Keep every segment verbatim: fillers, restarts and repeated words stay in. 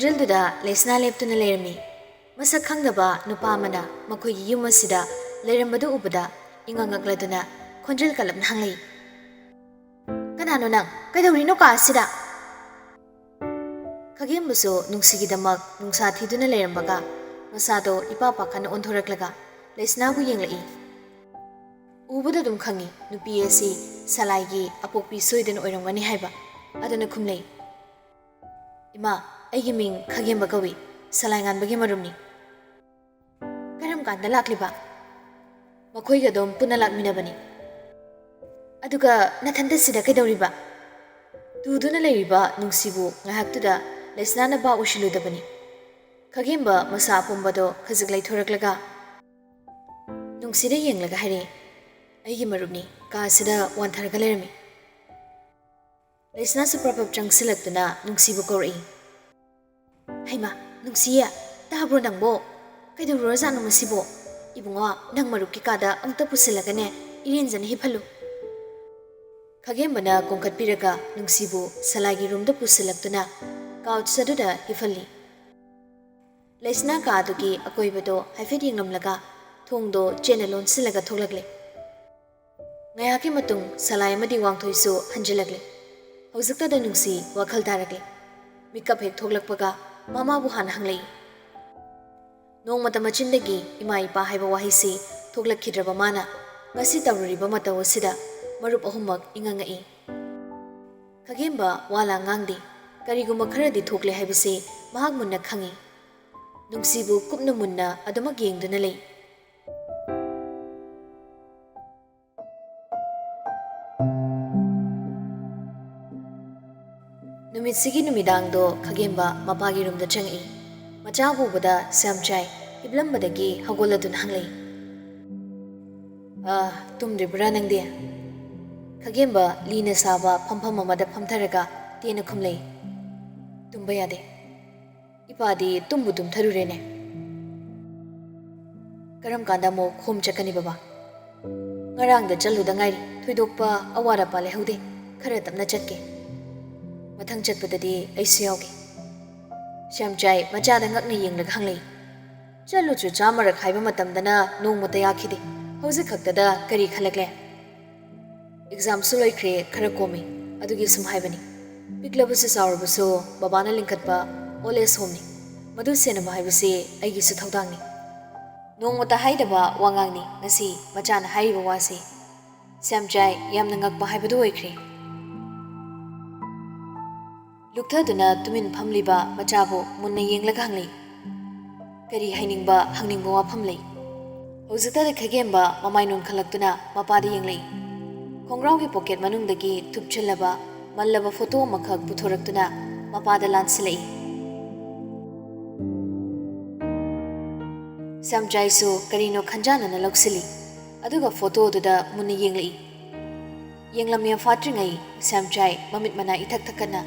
ꯈꯣꯟꯖꯦꯜꯗꯨꯗ ꯂꯩꯁꯅꯥ ꯂꯦꯞꯇꯨꯅ ꯂꯩꯔꯝꯃꯤ꯫ ꯃꯁꯛ ꯈꯪꯗꯕ ꯅꯨꯄꯥ ꯑꯃꯅ ꯃꯈꯣꯏꯒꯤ ꯌꯨꯝ ꯑꯁꯤꯗ ꯂꯩꯔꯝꯕꯗꯨ ꯎꯕꯗ ꯏꯉꯛ ꯉꯛꯂꯗꯨꯅ ꯈꯣꯟꯖꯦꯜ ꯀꯜꯂꯞꯅ ꯍꯪꯂꯛꯏ, "ꯀꯅꯥꯅꯣ ꯅꯪ? ꯀꯩꯗꯧꯔꯤꯅꯣ ꯀꯥ ꯑꯁꯤꯗ?" ꯈꯥꯒꯦꯝꯕꯁꯨ ꯅꯨꯡꯁꯤꯒꯤꯗꯃꯛ ꯅꯨꯡꯁꯥ ꯊꯤꯗꯨꯅ ꯂꯩꯔꯝꯕꯒ ꯃꯁꯥꯗꯣ ꯏꯄꯥ ꯄꯥꯈꯠꯅ ꯑꯣꯟꯊꯣꯔꯛꯂꯒ ꯂꯩꯁꯅꯥꯕꯨ ꯌꯦꯡꯂꯛꯏ꯫ ꯎꯕꯗ ꯑꯗꯨꯝ ꯈꯪꯉꯤ, ꯅꯨꯄꯤ ꯑꯁꯤ ꯁꯂꯥꯏꯒꯤ ꯑꯄꯣꯛꯄꯤ ꯁꯣꯏꯗꯅ ꯑꯣꯏꯔꯝꯒꯅꯤ ꯍꯥꯏꯕ꯫ ꯑꯗꯨꯅ ꯈꯨꯝꯂꯩ, "ꯏꯃꯥ, ꯑꯩꯒꯤ ꯃꯤꯡ ꯈꯥꯒꯦꯝꯕ ꯀꯧꯏ, ꯁꯂꯥꯏ ꯉꯥꯟꯕꯒꯤ ꯃꯔꯨꯞꯅꯤ꯫" "ꯀꯔꯝ ꯀꯥꯟꯗ ꯂꯥꯛꯂꯤꯕ?" "ꯃꯈꯣꯏꯒ ꯑꯗꯨꯝ ꯄꯨꯟꯅ ꯂꯥꯛꯃꯤꯟꯅꯕꯅꯤ꯫" "ꯑꯗꯨꯒ ꯅꯊꯟꯇ ꯁꯤꯗ ꯀꯩꯗꯧꯔꯤꯕ?" ꯇꯨꯗꯨꯅ ꯂꯩꯔꯤꯕ ꯅꯨꯡꯁꯤꯕꯨ ꯉꯥꯏꯍꯥꯛꯇꯨꯗ ꯂꯩꯁꯅꯥꯅ ꯚꯥꯞ ꯑꯣꯏꯁꯤꯜꯂꯨꯗꯕꯅꯤ꯫ ꯈꯥꯒꯦꯝꯕ ꯃꯁꯥ ꯑꯄꯨꯝꯕꯗꯣ ꯈꯖꯤꯛ ꯂꯩꯊꯣꯔꯛꯂꯒ, ꯅꯨꯡꯁꯤꯗ ꯌꯦꯡꯂꯒ ꯍꯥꯏꯔꯛꯏ, "ꯑꯩꯒꯤ ꯃꯔꯨꯞꯅꯤ, ꯀꯥ ꯑꯁꯤꯗ ꯋꯥꯟꯊꯔꯒ ꯂꯩꯔꯝꯃꯤ꯫" ꯂꯩꯁꯅꯥꯁꯨ ꯄ꯭ꯔꯞ ꯄ꯭ꯔꯞ ꯆꯪꯁꯤꯜꯂꯛꯇꯨꯅ ꯅꯨꯡꯁꯤꯕꯨ ꯀꯧꯔꯛꯏ, "ꯍꯩꯃꯥ, ꯅꯨꯡꯁꯤꯌꯦ, ꯇꯥꯕ꯭ꯔꯣ ꯅꯪꯕꯣ? ꯀꯩꯗꯧꯔꯨꯔꯖꯥꯠꯅꯣ ꯃꯁꯤꯕꯣ? ꯏꯕꯨꯡꯉꯣ, ꯅꯪ ꯃꯔꯨꯞꯀꯤ ꯀꯥꯗ ꯑꯃꯨꯛꯇ ꯄꯨꯁꯤꯜꯂꯒꯅꯦ, ꯏꯔꯦꯟꯖꯅ ꯍꯤꯞꯍꯜꯂꯨ꯫" ꯈꯥꯒꯦꯝꯕꯅ ꯀꯣꯟꯈꯠꯄꯤꯔꯒ ꯅꯨꯡꯁꯤꯕꯨ ꯁꯂꯥꯏꯒꯤ ꯔꯨꯝꯗ ꯄꯨꯁꯤꯜꯂꯛꯇꯨꯅ ꯀꯥꯎꯆ ꯑꯗꯨꯗ ꯍꯤꯞꯍꯜꯂꯤ꯫ ꯂꯩꯁꯅꯥ ꯀꯥ ꯑꯗꯨꯒꯤ ꯑꯀꯣꯏꯕꯗꯣ ꯍꯥꯏꯐꯦꯠ ꯌꯦꯡꯂꯝꯂꯒ ꯊꯣꯡꯗꯣ ꯆꯦꯠꯅ ꯂꯣꯟꯁꯤꯜꯂꯒ ꯊꯣꯛꯂꯛꯂꯦ꯫ ꯉꯥꯏꯍꯥꯛꯀꯤ ꯃꯇꯨꯡ ꯁꯂꯥꯏ ꯑꯃꯗꯤ ꯋꯥꯡꯊꯣꯏꯁꯨ ꯍꯟꯖꯤꯜꯂꯛꯂꯦ꯫ ꯍꯧꯖꯤꯛꯇꯗ ꯅꯨꯡꯁꯤ ꯋꯥꯈꯜ ꯇꯥꯔꯛꯂꯦ꯫ ꯃꯤꯀꯞ ꯍꯦꯛ ꯊꯣꯛꯂꯛꯄꯒ ꯃꯃꯥꯕꯨ ꯍꯥꯟꯅ ꯍꯪꯂꯛꯏ꯫ ꯅꯣꯡꯃꯇ ꯃꯆꯤꯟꯗꯒꯤ ꯏꯃꯥ ꯏꯄꯥ ꯍꯥꯏꯕ ꯋꯥꯍꯩꯁꯤ ꯊꯣꯛꯂꯛꯈꯤꯗ꯭ꯔꯕ ꯃꯥꯅ ꯉꯁꯤ ꯇꯧꯔꯨꯔꯤꯕ ꯃꯇꯧ ꯑꯁꯤꯗ ꯃꯔꯨꯞ ꯑꯍꯨꯝꯃꯛ ꯏꯉꯛ ꯉꯛꯏ꯫ ꯈꯥꯒꯦꯝꯕ ꯋꯥ ꯂꯥꯡ ꯉꯥꯡꯗꯦ꯫ ꯀꯔꯤꯒꯨꯝꯕ ꯈꯔꯗꯤ ꯊꯣꯛꯂꯦ ꯍꯥꯏꯕꯁꯤ ꯃꯍꯥꯛ ꯃꯨꯟꯅ ꯈꯪꯏ꯫ ꯅꯨꯡꯁꯤꯕꯨ ꯀꯨꯞꯅ ꯃꯨꯟꯅ ꯑꯗꯨꯃꯛ ꯌꯦꯡꯗꯨꯅ ꯂꯩ꯫ ꯅꯨꯃꯤꯠꯁꯤꯒꯤ ꯅꯨꯃꯤꯗꯥꯡꯗꯣ ꯈꯥꯒꯦꯝꯕ ꯃꯄꯥꯒꯤ ꯔꯨꯝꯗ ꯆꯪꯉꯛꯏ꯫ ꯃꯆꯥ ꯎꯕꯗ ꯁ꯭ꯌꯥꯝꯆꯥꯏ ꯍꯤꯞꯂꯝꯕꯗꯒꯤ ꯍꯧꯒꯠꯂꯗꯨꯅ ꯍꯪꯂꯛꯏ, "ꯑ, ꯇꯨꯝꯗ꯭ꯔꯤꯕ꯭ꯔꯥ ꯅꯪꯗꯤ?" ꯈꯥꯒꯦꯝꯕ ꯂꯤꯅ ꯁꯥꯕ ꯐꯝꯐꯝ ꯑꯃꯗ ꯐꯝꯊꯔꯒ ꯇꯦꯟꯅ ꯈꯨꯝꯂꯛꯏ, "ꯇꯨꯝꯕ ꯌꯥꯗꯦ꯫ ꯏꯄꯥꯗꯤ ꯇꯨꯝꯕꯨ ꯇꯨꯝꯊꯔꯨꯔꯦꯅꯦ꯫" "ꯀꯔꯝ ꯀꯥꯟꯗ ꯑꯃꯨꯛ ꯍꯣꯝ ꯆꯠꯀꯅꯤ ꯕꯕꯥ?" "ꯉꯔꯥꯡꯗ ꯆꯠꯂꯨꯗ ꯉꯥꯏꯔꯤ, ꯊꯣꯏꯗꯣꯛꯄ ꯑꯋꯥꯠ ꯑꯄꯥ ꯂꯩꯍꯧꯗꯦ, ꯈꯔ ꯇꯞꯅ ꯆꯠꯀꯦ꯫ ꯃꯊꯪ ꯆꯠꯄꯗꯗꯤ ꯑꯩꯁꯨ ꯌꯥꯎꯒꯦ꯫" ꯁ꯭ꯌꯥꯝꯆꯥꯏ ꯃꯆꯥꯗ ꯉꯛꯅ ꯌꯦꯡꯂꯒ ꯍꯪꯂꯛꯏ꯫ "ꯆꯠꯂꯨꯆꯣ ꯆꯥꯝꯃꯔꯛ ꯍꯥꯏꯕ ꯃꯇꯝꯗꯅ ꯅꯣꯡꯃꯇ ꯌꯥꯈꯤꯗꯦ꯫ ꯍꯧꯖꯤꯛ ꯈꯛꯇꯗ ꯀꯔꯤ ꯈꯜꯂꯛꯂꯦ?" "ꯑꯦꯛꯖꯥꯝꯁꯨ ꯂꯣꯏꯈ꯭ꯔꯦ, ꯈꯔ ꯀꯣꯝꯃꯤ꯫ ꯑꯗꯨꯒꯤ ꯁꯨꯝ ꯍꯥꯏꯕꯅꯤ꯫ ꯄꯤꯛꯂꯕꯁꯨ ꯆꯥꯎꯔꯕꯁꯨ ꯕꯕꯥꯅ ꯂꯤꯡꯈꯠꯄ old age homeꯅꯤ꯫ ꯃꯗꯨ ꯁꯦꯟꯅꯕ ꯍꯥꯏꯕꯁꯤ ꯑꯩꯒꯤꯁꯨ ꯊꯧꯗꯥꯡꯅꯤ꯫" ꯅꯣꯡꯃꯇ ꯍꯥꯏꯗꯕ ꯋꯥꯉꯥꯡꯅꯤ ꯉꯁꯤ ꯃꯆꯥꯅ ꯍꯥꯏꯔꯤꯕ ꯋꯥꯁꯤ꯫ ꯁ꯭ꯌꯥꯝꯆꯥꯏ ꯌꯥꯝꯅ ꯉꯛꯄ ꯍꯥꯏꯕꯗꯨ ꯑꯣꯏꯈ꯭ꯔꯦ꯫ ꯂꯨꯛꯊꯗꯨꯅ ꯇꯨꯃꯤꯟ ꯐꯝꯂꯤꯕ ꯃꯆꯥꯕꯨ ꯃꯨꯟꯅ ꯌꯦꯡꯂꯒ ꯍꯪꯂꯛꯏ꯫ ꯀꯔꯤ ꯍꯥꯏꯅꯤꯡꯕ, ꯍꯪꯅꯤꯡꯕ ꯋꯥꯐꯝ ꯂꯩ? ꯍꯧꯖꯤꯛꯇꯗ ꯈꯥꯒꯦꯝꯕ ꯃꯃꯥꯏ ꯅꯣꯟꯈꯠꯂꯛꯇꯨꯅ ꯃꯄꯥꯗ ꯌꯦꯡꯂꯛꯏ꯫ ꯈꯣꯡꯒ꯭ꯔꯥꯎꯒꯤ ꯄꯣꯀꯦꯠ ꯃꯅꯨꯡꯗꯒꯤ ꯊꯨꯞꯆꯤꯜꯂꯕ ꯃꯜꯂꯕ ꯐꯣꯇꯣ ꯑꯃꯈꯛ ꯄꯨꯊꯣꯔꯛꯇꯨꯅ ꯃꯄꯥꯗ ꯂꯥꯟꯁꯤꯜꯂꯛꯏ꯫ ꯁ꯭ꯌꯥꯝꯆꯥꯏꯁꯨ ꯀꯔꯤꯅꯣ ꯈꯟꯖꯥꯟꯅꯅ ꯂꯧꯁꯤꯜꯂꯤ꯫ ꯑꯗꯨꯒ ꯐꯣꯇꯣꯗꯨꯗ ꯃꯨꯟꯅ ꯌꯦꯡꯂꯛꯏ꯫ ꯌꯦꯡꯂꯝꯃꯦ ꯐꯥꯠꯇ꯭ꯔꯤꯉꯩ ꯁ꯭ꯌꯥꯝꯆꯥꯏ ꯃꯃꯤꯠ ꯃꯅꯥ ꯏꯊꯛ ꯊꯛꯀꯠꯅ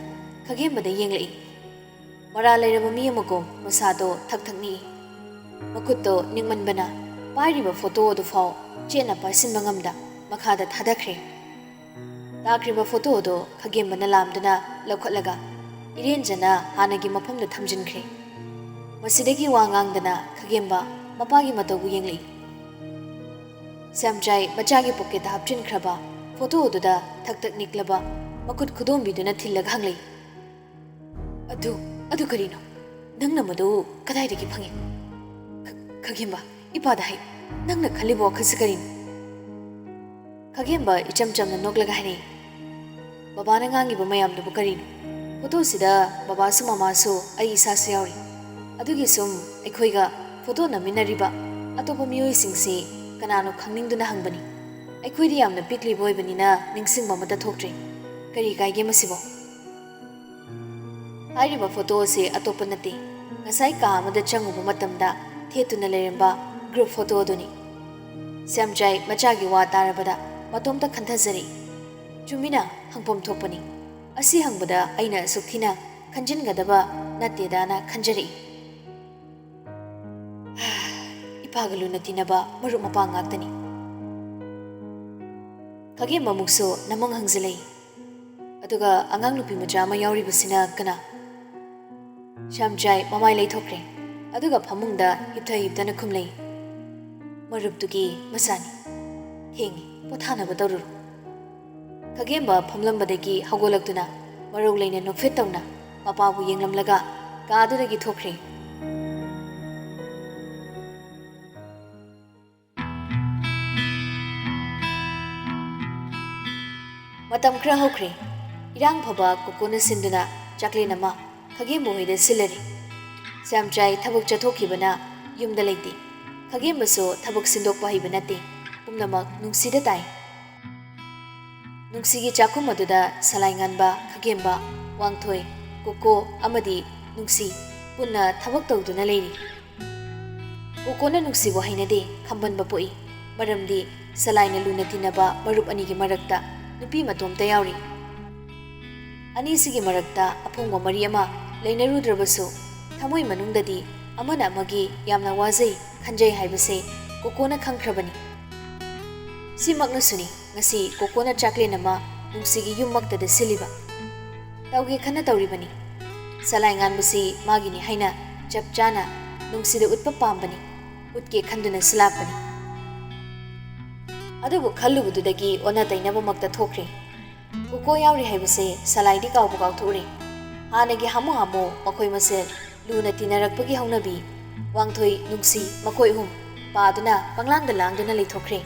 ꯈꯥꯒꯦꯝꯕꯗ ꯌꯦꯡꯂꯛꯏ꯫ ꯃꯔꯥꯜ ꯂꯩꯔꯕ ꯃꯤ ꯑꯃꯒꯨꯝ ꯃꯁꯥꯗꯣ ꯊꯛ ꯊꯛ ꯅꯤꯛꯏ꯫ ꯃꯈꯨꯠꯇꯣ ꯅꯤꯛꯃꯟꯕꯅ ꯄꯥꯏꯔꯤꯕ ꯐꯣꯇꯣ ꯑꯗꯨꯐꯥꯎ ꯆꯦꯠꯅ ꯄꯥꯏꯁꯤꯟꯕ ꯉꯝꯗ ꯃꯈꯥꯗ ꯊꯥꯗꯈ꯭ꯔꯦ꯫ ꯇꯥꯈ꯭ꯔꯤꯕ ꯐꯣꯇꯣ ꯑꯗꯨ ꯈꯥꯒꯦꯝꯕꯅ ꯂꯥꯝꯗꯨꯅ ꯂꯧꯈꯠꯂꯒ ꯏꯔꯦꯟꯖꯅ ꯍꯥꯟꯅꯒꯤ ꯃꯐꯝꯗ ꯊꯝꯖꯤꯟꯈ꯭ꯔꯦ꯫ ꯃꯁꯤꯗꯒꯤ ꯋꯥ ꯉꯥꯡꯗꯅ ꯈꯥꯒꯦꯝꯕ ꯃꯄꯥꯒꯤ ꯃꯇꯧꯕꯨ ꯌꯦꯡꯂꯛꯏ꯫ ꯁ꯭ꯌꯥꯝꯆꯥꯏ ꯃꯆꯥꯒꯤ ꯄꯣꯀꯦꯠꯇ ꯍꯥꯞꯆꯤꯟꯈ꯭ꯔꯕ ꯐꯣꯇꯣ ꯑꯗꯨꯗ ꯊꯛ ꯊꯛ ꯅꯤꯛꯂꯕ ꯃꯈꯨꯠ ꯈꯨꯗꯣꯝꯕꯤꯗꯨꯅ ꯊꯤꯜꯂꯒ ꯍꯪꯂꯛꯏ꯫ "ꯑꯗꯨ, ꯑꯗꯨ ꯀꯔꯤꯅꯣ? ꯅꯪꯅ ꯃꯗꯨ ꯀꯗꯥꯏꯗꯒꯤ ꯐꯪꯉꯤ?" "ꯈ-, ꯈꯥꯒꯦꯝꯕ, ꯏꯄꯥꯗ ꯍꯥꯏ꯫ ꯅꯪꯅ ꯈꯜꯂꯤꯕ ꯋꯥꯈꯜꯁꯤ ꯀꯔꯤꯅꯣ?" ꯈꯥꯒꯦꯝꯕ ꯏꯆꯝ ꯆꯝꯅ ꯅꯣꯛꯂꯒ ꯍꯥꯏꯔꯛꯏ꯫ "ꯕꯕꯥꯅ ꯉꯥꯡꯉꯤꯕ ꯃꯌꯥꯝꯗꯨꯕꯨ ꯀꯔꯤꯅꯣ? ꯐꯣꯇꯣꯁꯤꯗ ꯕꯕꯥꯁꯨ ꯃꯃꯥꯁꯨ ꯑꯩ ꯏꯁꯥꯁꯨ ꯌꯥꯎꯔꯤ꯫ ꯑꯗꯨꯒꯤ ꯁꯨꯝ ꯑꯩꯈꯣꯏꯒ ꯐꯣꯇꯣ ꯅꯝꯃꯤꯟꯅꯔꯤꯕ ꯑꯇꯣꯞꯄ ꯃꯤꯑꯣꯏꯁꯤꯡꯁꯤ ꯀꯅꯥꯅꯣ ꯈꯪꯅꯤꯡꯗꯨꯅ ꯍꯪꯕꯅꯤ꯫ ꯑꯩꯈꯣꯏꯗꯤ ꯌꯥꯝꯅ ꯄꯤꯛꯂꯤꯕ ꯑꯣꯏꯕꯅꯤꯅ ꯅꯤꯡꯁꯤꯡꯕ ꯑꯃꯠꯇ ꯊꯣꯛꯇ꯭ꯔꯦ꯫ ꯀꯔꯤ ꯀꯥꯏꯒꯦ ꯃꯁꯤꯕꯣ?" ꯍꯥꯏꯔꯤꯕ ꯐꯣꯇꯣ ꯑꯁꯤ ꯑꯇꯣꯞꯄ ꯅꯠꯇꯦ, ꯉꯁꯥꯏ ꯀꯥ ꯑꯃꯗ ꯆꯪꯉꯨꯕ ꯃꯇꯝꯗ ꯊꯦꯠꯇꯨꯅ ꯂꯩꯔꯝꯕ group ꯐꯣꯇꯣ ꯑꯗꯨꯅꯤ꯫ ꯁ꯭ꯌꯥꯝꯆꯥꯏ ꯃꯆꯥꯒꯤ ꯋꯥ ꯇꯥꯔꯕꯗ ꯃꯇꯣꯝꯇ ꯈꯟꯊꯖꯔꯛꯏ꯫ ꯆꯨꯝꯃꯤꯅ, ꯍꯪꯐꯝ ꯊꯣꯛꯄꯅꯤ꯫ ꯑꯁꯤ ꯍꯪꯕꯗ ꯑꯩꯅ ꯑꯁꯨꯛ ꯊꯤꯅ ꯈꯟꯖꯤꯟꯒꯗꯕ ꯅꯠꯇꯦꯗꯥꯅ ꯈꯟꯖꯔꯛꯏ꯫ ꯏꯄꯥꯒ ꯂꯨꯅ ꯇꯤꯟꯅꯕ ꯃꯔꯨꯞ ꯃꯄꯥꯡ ꯉꯥꯛꯇꯅꯤ꯫ ꯈꯥꯒꯦꯝꯕ ꯑꯃꯨꯛꯁꯨ ꯅꯃꯪ ꯍꯪꯖꯤꯜꯂꯛꯏ꯫ "ꯑꯗꯨꯒ ꯑꯉꯥꯡ ꯅꯨꯄꯤ ꯃꯆꯥ ꯑꯃ ꯌꯥꯎꯔꯤꯕꯁꯤꯅ ꯀꯅꯥ?" ꯁ꯭ꯌꯥꯝꯆꯥꯏ ꯃꯃꯥꯏ ꯂꯩꯊꯣꯛꯈ꯭ꯔꯦ꯫ ꯑꯗꯨꯒ ꯐꯃꯨꯡꯗ ꯍꯤꯞꯊ ꯍꯤꯞꯇꯅ ꯈꯨꯝꯂꯛꯏ, "ꯃꯔꯨꯞꯇꯨꯒꯤ ꯃꯆꯥꯅꯤ꯫ ꯊꯦꯡꯉꯤ, ꯄꯣꯊꯥꯅꯕ ꯇꯧꯔꯨꯔꯣ꯫" ꯈꯥꯒꯦꯝꯕ ꯐꯝꯂꯝꯕꯗꯒꯤ ꯍꯧꯒꯠꯂꯛꯇꯨꯅ ꯃꯔꯧ ꯂꯩꯅ ꯅꯣꯛꯐꯦꯠ ꯇꯧꯅ ꯃꯄꯥꯕꯨ ꯌꯦꯡꯂꯝꯂꯒ ꯀꯥꯗꯨꯗꯒꯤ ꯊꯣꯛꯈ꯭ꯔꯦ꯫ ꯃꯇꯝ ꯈꯔ ꯍꯧꯈ꯭ꯔꯦ꯫ ꯏꯔꯥꯡ ꯐꯕ ꯀꯣꯀꯣꯅ ꯁꯤꯟꯗꯨꯅ ꯆꯥꯛꯂꯦꯟ ꯑꯃ ꯈꯥꯒꯦꯝꯕ ꯍꯣꯏꯗ ꯁꯤꯜꯂꯔꯦ꯫ ꯁ꯭ꯌꯥꯝꯆꯥꯏ ꯊꯕꯛ ꯆꯠꯊꯣꯛꯈꯤꯕꯅ ꯌꯨꯝꯗ ꯂꯩꯇꯦ꯫ ꯈꯥꯒꯦꯝꯕꯁꯨ ꯊꯕꯛ ꯁꯤꯟꯗꯣꯛꯄ ꯍꯩꯕ ꯅꯠꯇꯦ꯫ ꯄꯨꯝꯅꯃꯛ ꯅꯨꯡꯁꯤꯗ ꯇꯥꯏ꯫ ꯅꯨꯡꯁꯤꯒꯤ ꯆꯥꯛꯈꯨꯝ ꯑꯗꯨꯗ ꯁꯂꯥꯏ ꯉꯥꯟꯕ, ꯈꯥꯒꯦꯝꯕ, ꯋꯥꯡꯊꯣꯏ, ꯀꯣꯀꯣ ꯑꯃꯗꯤ ꯅꯨꯡꯁꯤ ꯄꯨꯟꯅ ꯊꯕꯛ ꯇꯧꯗꯨꯅ ꯂꯩꯔꯤ꯫ ꯀꯣꯀꯣꯅ ꯅꯨꯡꯁꯤꯕꯨ ꯍꯩꯅꯗꯦ, ꯈꯝꯕꯟꯕ ꯄꯣꯛꯏ꯫ ꯃꯔꯝꯗꯤ ꯁꯂꯥꯏꯅ ꯂꯨꯅ ꯇꯤꯟꯅꯕ ꯃꯔꯨꯞ ꯑꯅꯤꯒꯤ ꯃꯔꯛꯇ ꯅꯨꯄꯤ ꯃꯇꯣꯝꯇ ꯌꯥꯎꯔꯤ꯫ ꯑꯅꯤꯁꯤꯒꯤ ꯃꯔꯛꯇ ꯑꯐꯣꯡꯕ ꯃꯔꯤ ꯑꯃ ꯂꯩꯅꯔꯨꯗ꯭ꯔꯕꯁꯨ, ꯊꯃꯣꯏ ꯃꯅꯨꯡꯗꯗꯤ ꯑꯃꯅ ꯑꯃꯒꯤ ꯌꯥꯝꯅ ꯋꯥꯖꯩ, ꯈꯟꯖꯩ ꯍꯥꯏꯕꯁꯦ ꯀꯣꯀꯣꯅ ꯈꯪꯈ꯭ꯔꯕꯅꯤ꯫ ꯁꯤꯃꯛꯅꯁꯨꯅꯤ ꯉꯁꯤ ꯀꯣꯀꯣꯅ ꯆꯥꯛꯂꯦꯟ ꯑꯃ ꯅꯨꯡꯁꯤꯒꯤ ꯌꯨꯝꯃꯛꯇꯗ ꯁꯤꯜꯂꯤꯕ꯫ ꯇꯧꯒꯦ ꯈꯟꯅ ꯇꯧꯔꯤꯕꯅꯤ꯫ ꯁꯂꯥꯏ ꯉꯥꯟꯕꯁꯤ ꯃꯥꯒꯤꯅꯤ ꯍꯥꯏꯅ ꯆꯞ ꯆꯥꯅ ꯅꯨꯡꯁꯤꯗ ꯎꯠꯄ ꯄꯥꯝꯕꯅꯤ꯫ ꯎꯠꯀꯦ ꯈꯟꯗꯨꯅꯁꯨ ꯂꯥꯛꯄꯅꯤ꯫ ꯑꯗꯨꯕꯨ ꯈꯜꯂꯨꯕꯗꯨꯗꯒꯤ ꯑꯣꯟꯅ ꯇꯩꯅꯕꯃꯛꯇ ꯊꯣꯛꯈ꯭ꯔꯦ꯫ ꯀꯣꯀꯣ ꯌꯥꯎꯔꯤ ꯍꯥꯏꯕꯁꯦ ꯁꯂꯥꯏꯗꯤ ꯀꯥꯎꯕ ꯀꯥꯎꯊꯣꯛꯎꯔꯦ꯫ ꯍꯥꯟꯅꯒꯤ ꯍꯥꯃꯨ ꯍꯥꯃꯨ ꯃꯈꯣꯏ ꯃꯁꯦꯜ ꯂꯨꯅ ꯇꯤꯟꯅꯔꯛꯄꯒꯤ ꯍꯧꯅꯕꯤ, ꯋꯥꯡꯊꯣꯏ, ꯅꯨꯡꯁꯤ ꯃꯈꯣꯏ ꯑꯍꯨꯝ ꯄꯥꯗꯨꯅ ꯄꯪꯂꯥꯡꯗ ꯂꯥꯡꯗꯨꯅ ꯂꯩꯊꯣꯛꯈ꯭ꯔꯦ꯫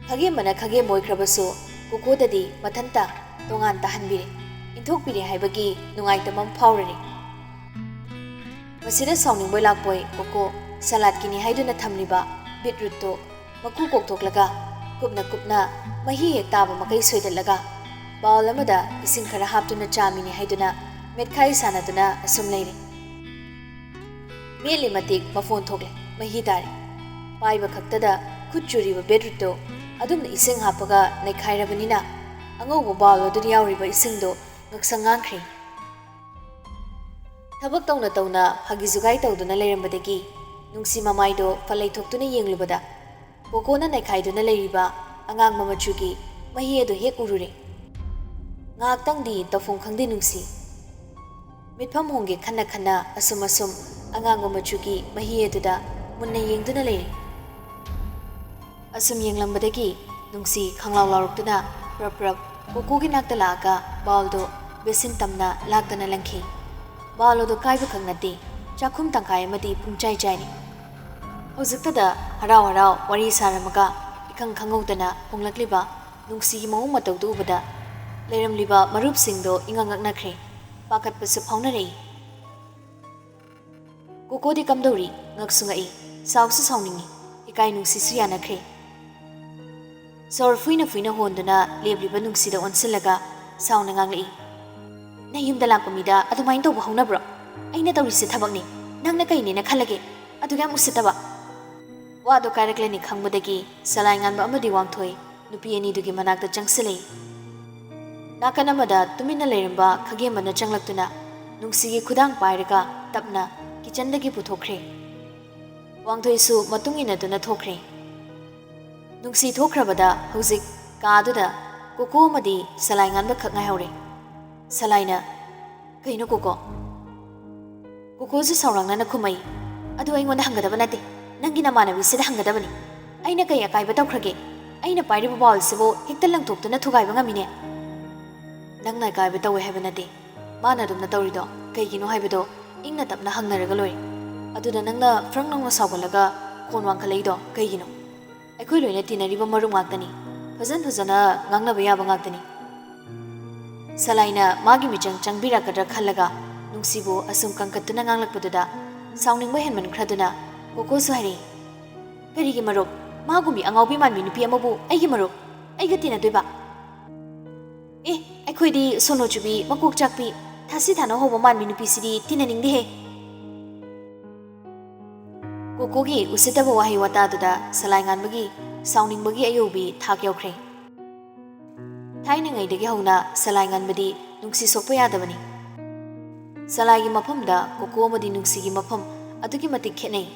ꯈꯥꯒꯦꯝꯕꯅ ꯈꯥꯒꯦꯝꯕ ꯑꯣꯏꯈ꯭ꯔꯕꯁꯨ ꯀꯣꯀꯣꯗꯗꯤ ꯃꯊꯟꯇ ꯇꯣꯉꯥꯟ ꯇꯥꯍꯟꯕꯤꯔꯦ, ꯏꯟꯊꯣꯛꯄꯤꯔꯦ ꯍꯥꯏꯕꯒꯤ ꯅꯨꯡꯉꯥꯏꯇꯕ ꯑꯃ ꯐꯥꯎꯔꯔꯦ꯫ ꯃꯁꯤꯗ ꯁꯥꯎꯅꯤꯡꯕꯣꯏ ꯂꯥꯛꯄꯣꯏ ꯀꯣꯀꯣ ꯁꯂꯥꯠꯀꯤꯅꯤ ꯍꯥꯏꯗꯨꯅ ꯊꯝꯂꯤꯕ ꯕꯤꯠꯔꯨꯠꯇꯨ ꯃꯀꯨ ꯀꯣꯛꯊꯣꯛꯂꯒ ꯀꯨꯞꯅ ꯀꯨꯞꯅ ꯃꯍꯤ ꯍꯦꯛ ꯇꯥꯕ ꯃꯈꯩ ꯁꯣꯏꯗꯠꯂꯒ ꯕꯥꯎꯜ ꯑꯃꯗ ꯏꯁꯤꯡ ꯈꯔ ꯍꯥꯞꯇꯨꯅ ꯆꯥꯃꯤꯅꯤ ꯍꯥꯏꯗꯨꯅ ꯃꯦꯠꯈꯥꯏ ꯁꯥꯟꯅꯗꯨꯅ ꯑꯁꯨꯝ ꯂꯩꯔꯦ꯫ ꯃꯦꯠꯂꯤ ꯃꯇꯤꯛ ꯃꯐꯣꯟ ꯊꯣꯛꯂꯦ, ꯃꯍꯤ ꯇꯥꯔꯦ꯫ ꯄꯥꯏꯕ ꯈꯛꯇꯗ ꯈꯨꯠ ꯆꯨꯔꯤꯕ ꯕꯤꯠꯔꯨꯠꯇꯨ ꯑꯗꯨꯝꯅ ꯏꯁꯤꯡ ꯍꯥꯞꯄꯒ ꯅꯩꯈꯥꯏꯔꯕꯅꯤꯅ ꯑꯉꯧꯕ ꯕꯥꯎꯜ ꯑꯗꯨꯗ ꯌꯥꯎꯔꯤꯕ ꯏꯁꯤꯡꯗꯨ ꯉꯛꯁꯪ ꯉꯥꯡꯈ꯭ꯔꯦ꯫ ꯊꯕꯛ ꯇꯧꯅ ꯇꯧꯅ ꯐꯥꯒꯤ ꯖꯨꯒꯥꯏ ꯇꯧꯗꯨꯅ ꯂꯩꯔꯝꯕꯗꯒꯤ ꯅꯨꯡꯁꯤ ꯃꯃꯥꯏꯗꯣ ꯐꯠ ꯂꯩꯊꯣꯛꯇꯨꯅ ꯌꯦꯡꯂꯨꯕꯗ ꯀꯣꯀꯣꯅ ꯅꯩꯈꯥꯏꯗꯨꯅ ꯂꯩꯔꯤꯕ ꯑꯉꯥꯡꯕ ꯃꯆꯨꯒꯤ ꯃꯍꯤ ꯑꯗꯨ ꯍꯦꯛ ꯎꯔꯨꯔꯦ꯫ ꯉꯥꯏꯍꯥꯛꯇꯪꯗꯤ ꯇꯧꯐꯝ ꯈꯪꯗꯦ ꯅꯨꯡꯁꯤ꯫ ꯃꯤꯠꯐꯝ ꯍꯣꯡꯒꯦ ꯈꯟꯅ ꯈꯟꯅ ꯑꯁꯨꯝ ꯑꯁꯨꯝ ꯑꯉꯥꯡꯕ ꯃꯆꯨꯒꯤ ꯃꯍꯤ ꯑꯗꯨꯗ ꯃꯨꯟꯅ ꯌꯦꯡꯗꯨꯅ ꯂꯩꯔꯤ꯫ ꯑꯁꯨꯝ ꯌꯦꯡꯂꯝꯕꯗꯒꯤ ꯅꯨꯡꯁꯤ ꯈꯪꯂꯥꯎ ꯂꯥꯎꯔꯛꯇꯨꯅ ꯄ꯭ꯔꯞ ꯄ꯭ꯔꯞ ꯀꯣꯀꯣꯒꯤ ꯅꯥꯛꯇ ꯂꯥꯛꯑꯒ ꯕꯥꯎꯜꯗꯣ ꯕꯦꯁꯤꯟ ꯇꯝꯅ ꯂꯥꯛꯇꯅ ꯂꯪꯈꯤ꯫ ꯕꯥꯎꯜ ꯑꯗꯨ ꯀꯥꯏꯕ ꯈꯛ ꯅꯠꯇꯦ, ꯆꯥꯛꯈꯨꯝ ꯇꯪꯈꯥꯏ ꯑꯃꯗꯤ ꯄꯨꯡꯆꯥꯏ ꯆꯥꯏꯔꯤ꯫ ꯍꯧꯖꯤꯛꯇꯗ ꯍꯔꯥꯎ ꯍꯔꯥꯎ ꯋꯥꯔꯤ ꯁꯥꯔꯝꯃꯒ ꯏꯈꯪ ꯈꯪꯍꯧꯗꯅ ꯍꯣꯡꯂꯛꯂꯤꯕ ꯅꯨꯡꯁꯤꯒꯤ ꯃꯑꯣꯡ ꯃꯇꯧꯗꯨ ꯎꯕꯗ ꯂꯩꯔꯝꯂꯤꯕ ꯃꯔꯨꯞꯁꯤꯡꯗꯣ ꯏꯉꯛ ꯉꯛꯅꯈ꯭ꯔꯦ, ꯄꯥꯈꯠꯄꯁꯨ ꯐꯥꯎꯅꯔꯛꯏ꯫ ꯀꯣꯀꯣꯗꯤ ꯀꯝꯗꯧꯔꯤ? ꯉꯛꯁꯨ ꯉꯛꯏ, ꯁꯥꯎꯁꯨ ꯁꯥꯎꯅꯤꯡꯏ, ꯏꯀꯥꯏ ꯅꯨꯡꯁꯤꯁꯨ ꯌꯥꯅꯈ꯭ꯔꯦ꯫ ꯁꯣꯔ ꯐꯨꯏꯅ ꯐꯨꯏꯅ ꯍꯣꯟꯗꯨꯅ ꯂꯦꯞꯂꯤꯕ ꯅꯨꯡꯁꯤꯗ ꯑꯣꯟꯁꯤꯜꯂꯒ ꯁꯥꯎꯅ ꯉꯥꯡꯂꯛꯏ, "ꯅꯌꯨꯝꯗ ꯂꯥꯛꯄ ꯃꯤꯗ ꯑꯗꯨꯃꯥꯏꯅ ꯇꯧꯕ ꯍꯧꯅꯕ꯭ꯔꯣ? ꯑꯩꯅ ꯇꯧꯔꯤꯁꯦ ꯊꯕꯛꯅꯤ, ꯅꯪꯅ ꯀꯩꯅꯦꯅ ꯈꯜꯂꯒꯦ? ꯑꯗꯨꯛ ꯌꯥꯝ ꯎꯁꯤꯠꯇꯕ!" ꯋꯥꯗꯣ ꯀꯥꯏꯔꯛꯂꯅꯤ ꯈꯪꯕꯗꯒꯤ ꯁꯂꯥꯏ ꯉꯥꯟꯕ ꯑꯃꯗꯤ ꯋꯥꯡꯊꯣꯏ ꯅꯨꯄꯤ ꯑꯅꯤꯗꯨꯒꯤ ꯃꯅꯥꯛꯇ ꯆꯪꯁꯤꯜꯂꯛꯏ꯫ ꯅꯥꯀꯟ ꯑꯃꯗ ꯇꯨꯃꯤꯟꯅ ꯂꯩꯔꯝꯕ ꯈꯒꯦꯝꯕꯅ ꯆꯪꯂꯛꯇꯨꯅ ꯅꯨꯡꯁꯤꯒꯤ ꯈꯨꯗꯥꯡ ꯄꯥꯏꯔꯒ ꯇꯞꯅ ꯀꯤꯆꯟꯗꯒꯤ ꯄꯨꯊꯣꯛꯈ꯭ꯔꯦ꯫ ꯋꯥꯡꯊꯣꯏꯁꯨ ꯃꯇꯨꯡ ꯏꯟꯅꯗꯨꯅ ꯊꯣꯛꯈ꯭ꯔꯦ꯫ ꯅꯨꯡꯁꯤ ꯊꯣꯛꯈ꯭ꯔꯕꯗ ꯍꯧꯖꯤꯛ ꯀꯥꯗꯨꯗ ꯀꯣꯀꯣ ꯑꯃꯗꯤ ꯁꯂꯥꯏ ꯉꯥꯟꯕ ꯈꯛ ꯉꯥꯏꯍꯧꯔꯦ꯫ ꯁꯂꯥꯏꯅ, "ꯀꯩꯅꯣ ꯀꯣꯀꯣ?" ꯀꯣꯀꯣꯁꯨ ꯁꯥꯎꯔꯥꯡꯅꯅ ꯈꯨꯝꯃꯛꯏ, "ꯑꯗꯨ ꯑꯩꯉꯣꯟꯗ ꯍꯪꯒꯗꯕ ꯅꯠꯇꯦ, ꯅꯪꯒꯤ ꯅꯃꯥꯟꯅꯕꯤꯁꯤꯗ ꯍꯪꯒꯗꯕꯅꯤ꯫ ꯑꯩꯅ ꯀꯩ ꯑꯀꯥꯏꯕ ꯇꯧꯈ꯭ꯔꯒꯦ? ꯑꯩꯅ ꯄꯥꯏꯔꯤꯕ ꯕꯥꯎꯜꯁꯤꯕꯨ ꯍꯦꯛꯇ ꯂꯪꯊꯣꯛꯇꯨꯅ ꯊꯨꯒꯥꯏꯕ ꯉꯝꯃꯤꯅꯦ?" "ꯅꯪꯅ ꯑꯀꯥꯏꯕ ꯇꯧꯋꯦ ꯍꯥꯏꯕ ꯅꯠꯇꯦ, ꯃꯥꯅ ꯑꯗꯨꯝꯅ ꯇꯧꯔꯤꯗꯣ ꯀꯩꯒꯤꯅꯣ ꯍꯥꯏꯕꯗꯣ ꯏꯪꯅ ꯇꯞꯅ ꯍꯪꯅꯔꯒ ꯂꯣꯏꯔꯦ꯫ ꯑꯗꯨꯗ ꯅꯪꯅ ꯐ꯭ꯔꯪ ꯂꯥꯎꯅ ꯁꯥꯎꯒꯠꯂꯒ ꯈꯣꯟ ꯋꯥꯡꯈꯠꯂꯛꯏꯗꯣ ꯀꯩꯒꯤꯅꯣ? ꯑꯩꯈꯣꯏ ꯂꯣꯏꯅ ꯇꯤꯟꯅꯔꯤꯕ ꯃꯔꯨꯞ ꯉꯥꯛꯇꯅꯤ, ꯐꯖꯟ ꯐꯖꯅ ꯉꯥꯡꯅꯕ ꯌꯥꯕ ꯉꯥꯛꯇꯅꯤ꯫" ꯁꯂꯥꯏꯅ ꯃꯥꯒꯤ ꯃꯤꯆꯪ ꯆꯪꯕꯤꯔꯛꯀꯗ꯭ꯔꯥ ꯈꯜꯂꯒ ꯅꯨꯡꯁꯤꯕꯨ ꯑꯁꯨꯝ ꯀꯟꯈꯠꯇꯨꯅ ꯉꯥꯡꯂꯛꯄꯗꯨꯗ ꯁꯥꯎꯅꯤꯡꯕ ꯍꯦꯟꯃꯟꯈ꯭ꯔꯗꯨꯅ ꯀꯣꯀꯣꯁꯨ ꯍꯥꯏꯔꯛꯏ, "ꯀꯔꯤꯒꯤ ꯃꯔꯨꯞ? ꯃꯥꯒꯨꯝꯕꯤ ꯑꯉꯥꯎꯕꯤ ꯃꯥꯟꯕꯤ ꯅꯨꯄꯤ ꯑꯃꯕꯨ ꯑꯩꯒꯤ ꯃꯔꯨꯞ? ꯑꯩꯒ ꯇꯤꯟꯅꯗꯣꯏꯕ? ꯑꯦ, ꯑꯩꯈꯣꯏꯗꯤ ꯁꯣꯅꯣ ꯆꯨꯕꯤ, ꯃꯀꯣꯛ ꯆꯥꯛꯄꯤ, ꯊꯥꯁꯤ ꯊꯥꯅ ꯍꯧꯕ ꯃꯥꯟꯕꯤ ꯅꯨꯄꯤꯁꯤꯗꯤ ꯇꯤꯟꯅꯅꯤꯡꯗꯦꯍꯦ!" ꯀꯣꯀꯣꯒꯤ ꯎꯁꯤꯠꯇꯕ ꯋꯥꯍꯩ ꯋꯥꯇꯥꯗꯨꯗ ꯁꯂꯥꯏ ꯉꯥꯟꯕꯒꯤ ꯁꯥꯎꯅꯤꯡꯕꯒꯤ ꯑꯌꯧꯕꯤ ꯊꯥꯛ ꯌꯧꯈ꯭ꯔꯦ꯫ ꯊꯥꯏꯅꯉꯩꯗꯒꯤ ꯍꯧꯅ ꯁꯂꯥꯏ ꯉꯥꯟꯕꯗꯤ ꯅꯨꯡꯁꯤ ꯁꯣꯛꯄ ꯌꯥꯗꯕꯅꯤ꯫ ꯁꯂꯥꯏꯒꯤ ꯃꯐꯝꯗ ꯀꯣꯀꯣ ꯑꯃꯗꯤ ꯅꯨꯡꯁꯤꯒꯤ ꯃꯐꯝ ꯑꯗꯨꯛꯀꯤ ꯃꯇꯤꯛ ꯈꯦꯠꯅꯩ꯫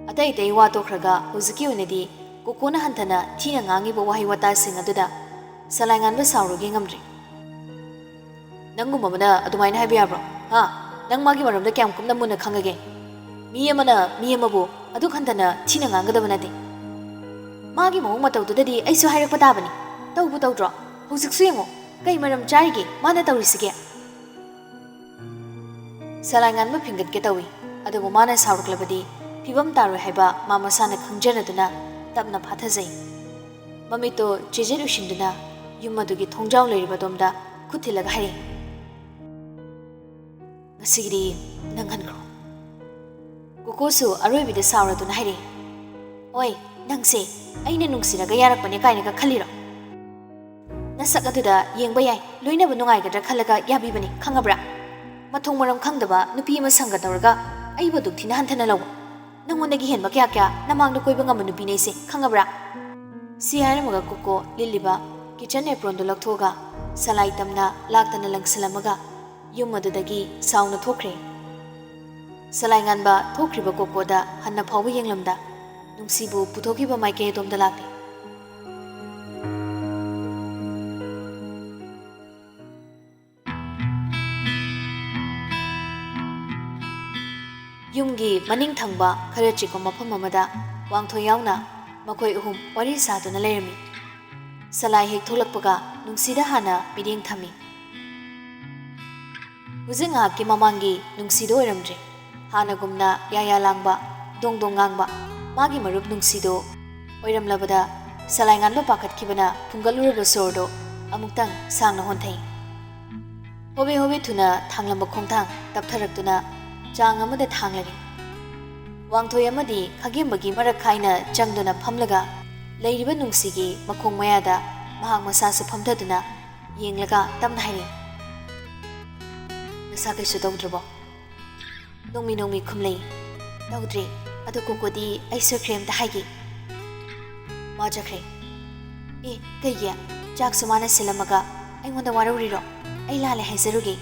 ꯑꯇꯩ ꯑꯇꯩ ꯋꯥ ꯇꯣꯛꯈ꯭ꯔꯒ ꯍꯧꯖꯤꯛꯀꯤ ꯑꯣꯏꯅꯗꯤ ꯀꯣꯀꯣꯅ ꯍꯟꯊꯅ ꯊꯤꯅ ꯉꯥꯡꯉꯤꯕ ꯋꯥꯍꯩ ꯋꯥꯇꯥꯁꯤꯡ ꯑꯗꯨꯗ ꯁꯂꯥꯏ ꯉꯥꯟꯕ ꯁꯥꯎꯔꯨꯒꯦ ꯉꯝꯗ꯭ꯔꯦ꯫ ꯅꯪꯒꯨꯝꯕ ꯑꯃꯅ ꯑꯗꯨꯃꯥꯏꯅ ꯍꯥꯏꯕ ꯌꯥꯕ꯭ꯔꯣ? ꯍꯥ? ꯅꯪ ꯃꯥꯒꯤ ꯃꯔꯝꯗ ꯀꯌꯥꯝ ꯀꯨꯞꯅ ꯃꯨꯟꯅ ꯈꯪꯉꯒꯦ? ꯃꯤ ꯑꯃꯅ ꯃꯤ ꯑꯃꯕꯨ ꯑꯗꯨꯛ ꯍꯟꯊꯅ ꯊꯤꯅ ꯉꯥꯡꯒꯗꯕ ꯅꯠꯇꯦ꯫ ꯃꯥꯒꯤ ꯃꯑꯣꯡ ꯃꯇꯧꯗꯨꯗꯗꯤ ꯑꯩꯁꯨ ꯍꯥꯏꯔꯛꯄ ꯇꯥꯕꯅꯤ꯫ ꯇꯧꯕꯨ ꯇꯧꯗ꯭ꯔꯣ? ꯍꯧꯖꯤꯛꯁꯨ ꯌꯦꯡꯉꯣ, ꯀꯩ ꯃꯔꯝ ꯆꯥꯔꯤꯒꯦ ꯃꯥꯅ ꯇꯧꯔꯤꯁꯤꯒꯦ? ꯁꯂꯥꯏ ꯉꯥꯟꯕ ꯐꯤꯡꯒꯠꯀꯦ ꯇꯧꯏ, ꯑꯗꯨꯕꯨ ꯃꯥꯅ ꯁꯥꯎꯔꯛꯂꯕꯗꯤ ꯐꯤꯕꯝ ꯇꯥꯔꯣꯏ ꯍꯥꯏꯕ ꯃꯥ ꯃꯁꯥꯅ ꯈꯪꯖꯅꯗꯨꯅ ꯇꯞꯅ ꯐꯥꯊꯖꯩ꯫ ꯃꯃꯤꯠꯇꯣ ꯆꯦꯖꯦꯠ ꯎꯏꯁꯤꯟꯗꯨꯅ ꯌꯨꯝ ꯑꯗꯨꯒꯤ ꯊꯣꯡꯖꯥꯎ ꯂꯩꯔꯤꯕ ꯑꯗꯣꯝꯗ ꯈꯨꯠ ꯊꯤꯜꯂꯒ ꯍꯥꯏꯔꯛꯏ, "ꯉꯁꯤꯒꯤꯗꯤ ꯅꯪꯍꯟꯈ꯭ꯔꯣ꯫" ꯀꯣꯀꯣꯁꯨ ꯑꯔꯣꯏꯕꯤꯗ ꯁꯥꯎꯔꯗꯨꯅ ꯍꯥꯏꯔꯛꯏ, "ꯑꯣꯏ, ꯅꯪꯁꯦ ꯑꯩꯅ ꯅꯨꯡꯁꯤꯔꯒ ꯌꯥꯔꯛꯄꯅꯦ ꯀꯥꯏꯅꯒ ꯈꯜꯂꯤꯔꯣ? ꯅꯁꯛ ꯑꯗꯨꯗ ꯌꯦꯡꯕ ꯌꯥꯏ, ꯂꯣꯏꯅꯕ ꯅꯨꯡꯉꯥꯏꯒꯗ꯭ꯔꯥ ꯈꯜꯂꯒ ꯌꯥꯕꯤꯕꯅꯤ, ꯈꯪꯉꯕ꯭ꯔꯥ? ꯃꯊꯣꯡ ꯃꯔꯝ ꯈꯪꯗꯕ ꯅꯨꯄꯤ ꯑꯃ ꯁꯪꯒ ꯇꯧꯔꯒ ꯑꯩꯕꯨ ꯑꯗꯨꯛ ꯊꯤꯅ ꯍꯟꯊꯅ ꯂꯧꯕ꯫ ꯅꯪꯉꯣꯟꯗꯒꯤ ꯍꯦꯟꯕ ꯀꯌꯥ ꯀꯌꯥ ꯅꯃꯥꯡꯗ ꯀꯣꯏꯕ ꯉꯝꯕ ꯅꯨꯄꯤꯅꯦ ꯑꯩꯁꯦ, ꯈꯪꯉꯕ꯭ꯔꯥ?" ꯁꯤ ꯍꯥꯏꯔꯝꯃꯒ ꯀꯣꯀꯣ ꯂꯤꯠꯂꯤꯕ ꯀꯤꯆꯟ ꯑꯦꯄ꯭ꯔꯣꯟꯗꯨ ꯂꯧꯊꯣꯛꯑꯒ ꯁꯂꯥꯏ ꯇꯝꯅ ꯂꯥꯛꯇꯅ ꯂꯪꯁꯤꯜꯂꯝꯃꯒ ꯌꯨꯝ ꯑꯗꯨꯗꯒꯤ ꯁꯥꯎꯅ ꯊꯣꯛꯈ꯭ꯔꯦ꯫ ꯁꯂꯥꯏ ꯉꯥꯟꯕ ꯊꯣꯛꯈ꯭ꯔꯤꯕ ꯀꯣꯀꯣꯗ ꯍꯟꯅ ꯐꯥꯎꯕ ꯌꯦꯡꯂꯝꯗ ꯅꯨꯡꯁꯤꯕꯨ ꯄꯨꯊꯣꯛꯈꯤꯕ ꯃꯥꯏꯀꯩ ꯑꯗꯣꯝꯗ ꯂꯥꯛꯂꯦ꯫ ꯌꯨꯝꯒꯤ ꯃꯅꯤꯡ ꯊꯪꯕ ꯈꯔ ꯆꯤꯛꯄ ꯃꯐꯝ ꯑꯃꯗ ꯋꯥꯡꯊꯣꯏ ꯌꯥꯎꯅ ꯃꯈꯣꯏ ꯑꯍꯨꯝ ꯋꯥꯔꯤ ꯁꯥꯗꯨꯅ ꯂꯩꯔꯝꯃꯤ꯫ ꯁꯂꯥꯏ ꯍꯦꯛ ꯊꯣꯛꯂꯛꯄꯒ ꯅꯨꯡꯁꯤꯗ ꯍꯥꯟꯅ ꯃꯤꯠꯌꯦꯡ ꯊꯝꯃꯤ꯫ ꯍꯧꯖꯤꯛ ꯉꯥꯏꯍꯥꯛꯀꯤ ꯃꯃꯥꯡꯒꯤ ꯅꯨꯡꯁꯤꯗꯣ ꯑꯣꯏꯔꯝꯗ꯭ꯔꯦ꯫ ꯍꯥꯟꯅꯒꯨꯝꯅ ꯌꯥꯌꯥ ꯂꯥꯡꯕ, ꯗꯣꯡ ꯗꯣꯡ ꯉꯥꯡꯕ ꯃꯥꯒꯤ ꯃꯔꯨꯞ ꯅꯨꯡꯁꯤꯗꯣ ꯑꯣꯏꯔꯝꯂꯕꯗ ꯁꯂꯥꯏ ꯉꯥꯟꯕ ꯄꯥꯈꯠꯈꯤꯕꯅ ꯐꯨꯡꯒꯠꯂꯨꯔꯕ ꯁꯣꯔꯗꯣ ꯑꯃꯨꯛꯇꯪ ꯁꯥꯡꯅ ꯍꯣꯟꯊꯩ꯫ ꯍꯣꯕꯦ ꯍꯣꯕꯦ ꯊꯨꯅ ꯊꯥꯡꯂꯝꯕ ꯈꯣꯡꯊꯥꯡ ꯇꯞꯊꯔꯛꯇꯨꯅ ꯆꯥꯡ ꯑꯃꯗ ꯊꯥꯡꯂꯔꯦ꯫ ꯋꯥꯡꯊꯣꯏ ꯑꯃꯗꯤ ꯈꯥꯒꯦꯝꯕꯒꯤ ꯃꯔꯛ ꯈꯥꯏꯅ ꯆꯪꯗꯨꯅ ꯐꯝꯂꯒ ꯂꯩꯔꯤꯕ ꯅꯨꯡꯁꯤꯒꯤ ꯃꯈꯣꯡ ꯃꯌꯥꯗ ꯃꯍꯥꯛ ꯃꯁꯥꯁꯨ ꯐꯝꯊꯗꯨꯅ ꯌꯦꯡꯂꯒ ꯇꯞꯅ ꯍꯥꯏꯔꯛꯏ, "ꯅꯁꯥ ꯀꯩꯁꯨ ꯇꯧꯗ꯭ꯔꯕꯣ?" ꯅꯣꯡꯃꯤ ꯅꯣꯡꯃꯤ ꯈꯨꯝꯂꯩ, "ꯇꯧꯗ꯭ꯔꯦ꯫ ꯑꯗꯨ ꯀꯣꯀꯣꯗꯤ ꯑꯩ ꯁꯣꯏꯈ꯭ꯔꯦ ꯑꯝꯇ ꯍꯥꯏꯒꯦ꯫" ꯃꯥ ꯆꯠꯈ꯭ꯔꯦ꯫ "ꯑꯦ, ꯀꯩꯒꯤ? ꯆꯥꯛꯁꯨ ꯃꯥꯅ ꯁꯤꯜꯂꯝꯃꯒ ꯑꯩꯉꯣꯟꯗ ꯋꯥꯔꯧꯔꯤꯔꯣ? ꯑꯩ ꯂꯥꯜꯂꯦ ꯍꯥꯏꯖꯔꯨꯒꯦ꯫"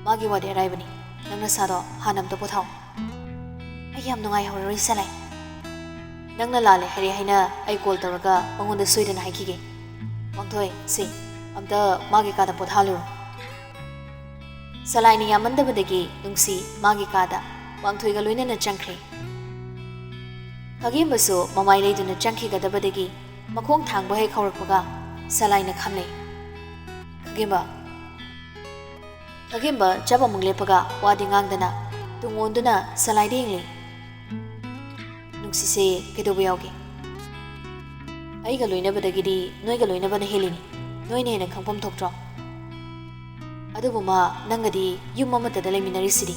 "ꯃꯥꯒꯤ ꯋꯥꯗꯤ ꯑꯔꯥꯏꯕꯅꯤ꯫ ꯅꯪ ꯅꯁꯥꯗꯣ ꯍꯥꯟꯅ ꯑꯝꯇ ꯄꯣꯊꯥꯎ꯫" "ꯑꯩ ꯌꯥꯝ ꯅꯨꯡꯉꯥꯏꯍꯧꯔꯔꯣꯏ ꯁꯂꯥꯏ꯫" "ꯅꯪꯅ ꯂꯥꯜꯂꯦ ꯍꯥꯏꯔꯦ ꯍꯥꯏꯅ ꯑꯩ ꯀꯣꯜ ꯇꯧꯔꯒ ꯃꯉꯣꯟꯗ ꯁꯣꯏꯗꯅ ꯍꯥꯏꯈꯤꯒꯦ꯫ ꯋꯥꯡꯊꯣꯏ, ꯁꯦ, ꯑꯝꯇ ꯃꯥꯒꯤ ꯀꯥꯗ ꯄꯣꯊꯥꯍꯜꯂꯨꯔꯣ꯫" ꯁꯂꯥꯏꯅ ꯌꯥꯝꯃꯟꯗꯕꯗꯒꯤ ꯅꯨꯡꯁꯤ ꯃꯥꯒꯤ ꯀꯥꯗ ꯋꯥꯡꯊꯣꯏꯒ ꯂꯣꯏꯅꯅ ꯆꯪꯈ꯭ꯔꯦ꯫ ꯈꯥꯒꯦꯝꯕꯁꯨ ꯃꯃꯥꯏ ꯂꯩꯗꯨꯅ ꯆꯪꯈꯤꯒꯗꯕꯗꯒꯤ ꯃꯈꯣꯡ ꯊꯥꯡꯕ ꯍꯦꯛ ꯍꯧꯔꯛꯄꯒ ꯁꯂꯥꯏꯅ ꯈꯝꯂꯦ꯫ "ꯈꯥꯒꯦꯝꯕ!" ꯈꯥꯒꯦꯝꯕ ꯆꯞ ꯑꯃꯨꯛ ꯂꯦꯞꯄꯒ ꯋꯥꯗꯤ ꯉꯥꯡꯗꯅ ꯇꯨꯡ ꯑꯣꯟꯗꯨꯅ ꯁꯂꯥꯏꯗ ꯌꯦꯡꯂꯦ꯫ "ꯅꯨꯡꯁꯤꯁꯦ ꯀꯩꯗꯧꯕ ꯌꯥꯎꯒꯦ? ꯑꯩꯒ ꯂꯣꯏꯅꯕꯗꯒꯤꯗꯤ ꯅꯣꯏꯒ ꯂꯣꯏꯅꯕꯅ ꯍꯦꯜꯂꯤꯅꯤ꯫ ꯅꯣꯏꯅ ꯍꯦꯟꯅ ꯈꯪꯐꯝ ꯊꯣꯛꯇ꯭ꯔꯣ? ꯑꯗꯨꯕꯨ ꯃꯥ ꯅꯪꯒꯗꯤ ꯌꯨꯝ ꯑꯃꯠꯇꯗ ꯂꯩꯃꯤꯟꯅꯔꯤꯁꯤꯗꯤ꯫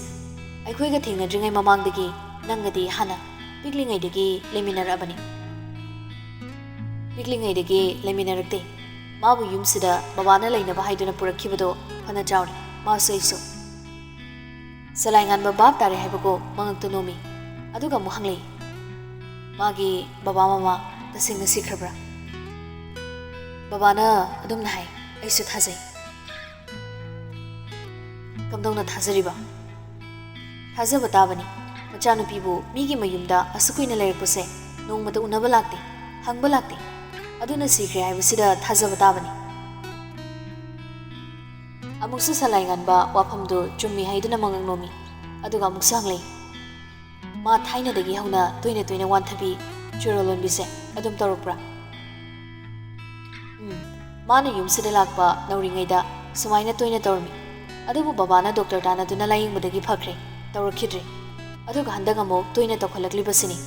ꯑꯩꯈꯣꯏꯒ ꯊꯦꯡꯅꯗ꯭ꯔꯤꯉꯩ ꯃꯃꯥꯡꯗꯒꯤ ꯅꯪꯒꯗꯤ ꯍꯥꯟꯅ ꯄꯤꯛꯂꯤꯉꯩꯗꯒꯤ ꯂꯩꯃꯤꯟꯅꯔꯛꯑꯕꯅꯤ꯫" "ꯄꯤꯛꯂꯤꯉꯩꯗꯒꯤ ꯂꯩꯃꯤꯟꯅꯔꯛꯇꯦ꯫ ꯃꯥꯕꯨ ꯌꯨꯝꯁꯤꯗ ꯕꯕꯥꯅ ꯂꯩꯅꯕ ꯍꯥꯏꯗꯨꯅ ꯄꯨꯔꯛꯈꯤꯕꯗꯣ ꯐꯅ ꯆꯥꯎꯔꯦ, ꯃꯥꯁꯨ ꯑꯩꯁꯨ꯫" ꯁꯂꯥꯏꯉꯥꯟꯕ ꯚꯥꯞ ꯇꯥꯔꯦ ꯍꯥꯏꯕꯒꯨꯝ ꯃꯉꯛꯇ ꯅꯣꯝꯃꯤ꯫ ꯑꯗꯨꯒ ꯑꯃꯨꯛ ꯍꯪꯂꯛꯏ, "ꯃꯥꯒꯤ ꯕꯕꯥ ꯃꯃꯥ ꯇꯁꯦꯡꯅ ꯁꯤꯈ꯭ꯔꯕ꯭ꯔꯥ?" "ꯕꯕꯥꯅ ꯑꯗꯨꯝꯅ ꯍꯥꯏ, ꯑꯩꯁꯨ ꯊꯥꯖꯩ꯫" "ꯀꯝꯗꯧꯅ ꯊꯥꯖꯔꯤꯕ?" "ꯊꯥꯖꯕ ꯇꯥꯕꯅꯤ꯫ ꯃꯆꯥꯅꯨꯄꯤꯕꯨ ꯃꯤꯒꯤ ꯃꯌꯨꯝꯗ ꯑꯁꯨꯛ ꯀꯨꯏꯅ ꯂꯩꯔꯛꯄꯁꯦ ꯅꯣꯡꯃꯇ ꯎꯅꯕ ꯂꯥꯛꯇꯦ, ꯍꯪꯕ ꯂꯥꯛꯇꯦ꯫ ꯑꯗꯨꯅ ꯁꯤꯈ꯭ꯔꯦ ꯍꯥꯏꯕꯁꯤꯗ ꯊꯥꯖꯕ ꯇꯥꯕꯅꯤ꯫" ꯑꯃꯨꯛꯁꯨ ꯁꯂꯥꯏꯉꯥꯟꯕ ꯋꯥꯐꯝꯗꯨ ꯆꯨꯝꯃꯤ ꯍꯥꯏꯗꯨꯅ ꯃꯉꯛ ꯅꯣꯝꯃꯤ꯫ ꯑꯗꯨꯒ ꯑꯃꯨꯛꯁꯨ ꯍꯪꯂꯛꯏ, "ꯃꯥ ꯊꯥꯏꯅꯗꯒꯤ ꯍꯧꯅ ꯇꯣꯏꯅ ꯇꯣꯏꯅ ꯋꯥꯟꯊꯕꯤ, ꯆꯨꯔꯣꯜ ꯂꯣꯟꯕꯤꯁꯦ ꯑꯗꯨꯝ ꯇꯧꯔꯛꯄ꯭ꯔꯥ?" "ꯎꯝ, ꯃꯥꯅ ꯌꯨꯝꯁꯤꯗ ꯂꯥꯛꯄ ꯅꯧꯔꯤꯉꯩꯗ ꯁꯨꯃꯥꯏꯅ ꯇꯣꯏꯅ ꯇꯧꯔꯝꯃꯤ꯫ ꯑꯗꯨꯕꯨ ꯕꯕꯥꯅ ꯗꯣꯛꯇꯔ ꯇꯥꯟꯅꯗꯨꯅ ꯂꯥꯌꯦꯡꯕꯗꯒꯤ ꯐꯈ꯭ꯔꯦ, ꯇꯧꯔꯛꯈꯤꯗ꯭ꯔꯦ꯫ ꯑꯗꯨꯒ ꯍꯟꯗꯛ ꯑꯃꯨꯛ ꯇꯣꯏꯅ ꯇꯧꯈꯠꯂꯛꯂꯤꯕꯁꯤꯅꯤ꯫"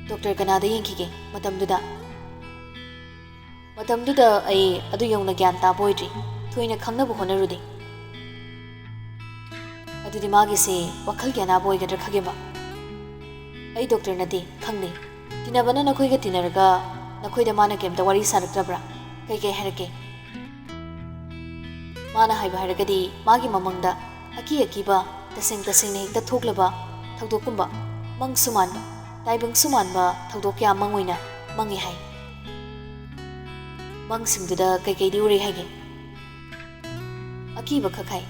"ꯗꯣꯛꯇꯔ ꯀꯅꯥꯗ ꯌꯦꯡꯈꯤꯒꯦ ꯃꯇꯝꯗꯨꯗ?" "ꯃꯇꯝꯗꯨꯗ ꯑꯩ ꯑꯗꯨ ꯌꯧꯅ ꯒ꯭ꯌꯥꯟ ꯇꯥꯕ ꯑꯣꯏꯗ꯭ꯔꯤ, ꯊꯣꯏꯅ ꯈꯪꯅꯕ ꯍꯣꯠꯅꯔꯨꯗꯦ꯫" "ꯑꯗꯨꯗꯤ ꯃꯥꯒꯤꯁꯦ ꯋꯥꯈꯜꯒꯤ ꯑꯅꯥꯕ ꯑꯣꯏꯒꯗ꯭ꯔꯥ ꯈꯥꯒꯦꯝꯕ?" "ꯑꯩ ꯗꯣꯛꯇꯔ ꯅꯠꯇꯦ, ꯈꯪꯗꯦ꯫ ꯇꯤꯟꯅꯕꯅ ꯅꯈꯣꯏꯒ ꯇꯤꯟꯅꯔꯒ ꯅꯈꯣꯏꯗ ꯃꯥꯅ ꯀꯩꯝꯇ ꯋꯥꯔꯤ ꯁꯥꯔꯛꯇ꯭ꯔꯕ꯭ꯔꯥ? ꯀꯩ ꯀꯩ ꯍꯥꯏꯔꯛꯀꯦ?" "ꯃꯥꯅ ꯍꯥꯏꯕ ꯍꯥꯏꯔꯒꯗꯤ ꯃꯥꯒꯤ ꯃꯃꯪꯗ ꯑꯀꯤ ꯑꯀꯤꯕ, ꯇꯁꯦꯡ ꯇꯁꯦꯡꯅ ꯍꯦꯛꯇ ꯊꯣꯛꯂꯕ ꯊꯧꯗꯣꯛꯀꯨꯝꯕ, ꯃꯪꯁꯨ ꯃꯥꯟꯕ, ꯇꯥꯏꯕꯪꯁꯨ ꯃꯥꯟꯕ ꯊꯧꯗꯣꯛ ꯀꯌꯥ ꯃꯪ ꯑꯣꯏꯅ ꯃꯪꯉꯤ ꯍꯥꯏ꯫" "ꯃꯪꯁꯤꯡꯗꯨꯗ ꯀꯩꯀꯩꯗꯤ ꯎꯔꯦ ꯍꯥꯏꯒꯦ?" "ꯑꯀꯤꯕ ꯈꯛ ꯍꯥꯏ꯫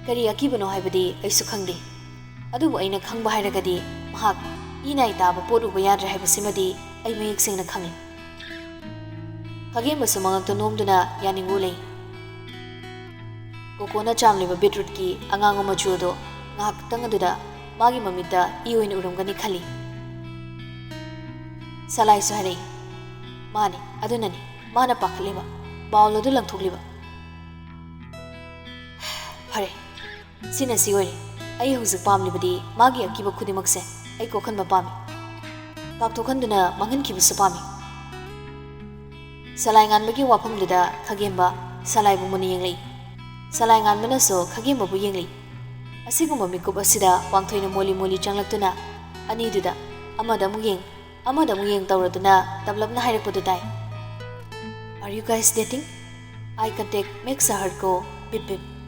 ꯀꯔꯤ ꯑꯀꯤꯕꯅꯣ ꯍꯥꯏꯕꯗꯤ ꯑꯩꯁꯨ ꯈꯪꯗꯦ꯫ ꯑꯗꯨꯕꯨ ꯑꯩꯅ ꯈꯪꯕ ꯍꯥꯏꯔꯒꯗꯤ ꯃꯍꯥꯛ ꯏ ꯅꯥꯏ ꯇꯥꯕ ꯄꯣꯠ ꯎꯕ ꯌꯥꯗ꯭ꯔꯦ ꯍꯥꯏꯕꯁꯤꯃꯗꯤ ꯑꯩ ꯃꯌꯦꯛ ꯁꯦꯡꯅ ꯈꯪꯏ꯫" ꯈꯥꯒꯦꯝꯕꯁꯨ ꯃꯉꯛꯇ ꯅꯣꯝꯗꯨꯅ ꯌꯥꯅꯤꯡ ꯎꯠꯂꯤ꯫ ꯀꯣꯀꯣꯅ ꯆꯥꯝꯂꯤꯕ ꯕꯤꯠꯔꯨꯠꯀꯤ ꯑꯉꯥꯡꯕ ꯃꯆꯨ ꯑꯗꯣ ꯉꯥꯏꯍꯥꯛꯇꯪ ꯑꯗꯨꯗ ꯃꯥꯒꯤ ꯃꯃꯤꯠꯇ ꯏ ꯑꯣꯏꯅ ꯎꯔꯝꯒꯅꯤ ꯈꯜꯂꯤ꯫ ꯁꯂꯥꯏꯁꯨ ꯍꯥꯏꯔꯛꯏ, "ꯃꯥꯅꯤ, ꯑꯗꯨꯅꯅꯤ ꯃꯥꯅ ꯄꯥꯈꯠꯂꯤꯕ, ꯕꯥꯎꯜ ꯑꯗꯨ ꯂꯪꯊꯣꯛꯂꯤꯕ꯫" "ꯐꯔꯦ, ꯁꯤꯅ ꯁꯤ ꯑꯣꯏꯔꯦ꯫ ꯑꯩ ꯍꯧꯖꯤꯛ ꯄꯥꯝꯂꯤꯕꯗꯤ ꯃꯥꯒꯤ ꯑꯀꯤꯕ ꯈꯨꯗꯤꯡꯃꯛꯁꯦ ꯑꯩ ꯀꯣꯛꯍꯟꯕ ꯄꯥꯝꯃꯤ꯫ ꯀꯥꯎꯊꯣꯛꯍꯟꯗꯨꯅ ꯃꯥꯡꯍꯟꯈꯤꯕꯁꯨ ꯄꯥꯝꯃꯤ꯫" ꯁꯂꯥꯏ ꯉꯥꯟꯕꯒꯤ ꯋꯥꯐꯝꯗꯨꯗ ꯈꯥꯒꯦꯝꯕ ꯁꯂꯥꯏꯕꯨ ꯃꯨꯟꯅ ꯌꯦꯡꯂꯛꯏ꯫ ꯁꯂꯥꯏ ꯉꯥꯟꯕꯅꯁꯨ ꯈꯥꯒꯦꯝꯕꯕꯨ ꯌꯦꯡꯂꯛꯏ꯫ ꯑꯁꯤꯒꯨꯝꯕ ꯃꯤꯀꯨꯞ ꯑꯁꯤꯗ ꯋꯥꯡꯊꯣꯏꯅ ꯃꯣꯜꯂꯤ ꯃꯣꯜꯂꯤ ꯆꯪꯂꯛꯇꯨꯅ ꯑꯅꯤꯗꯨꯗ ꯑꯃꯗ ꯑꯃꯨꯛ ꯌꯦꯡ, ꯑꯃꯗ ꯑꯃꯨꯛ ꯌꯦꯡ ꯇꯧꯔꯗꯨꯅ ꯇꯞꯂꯞꯅ ꯍꯥꯏꯔꯛꯄꯗꯨ ꯇꯥꯏ, "Are you guys dating? Eye contact makes a heart go bip bip."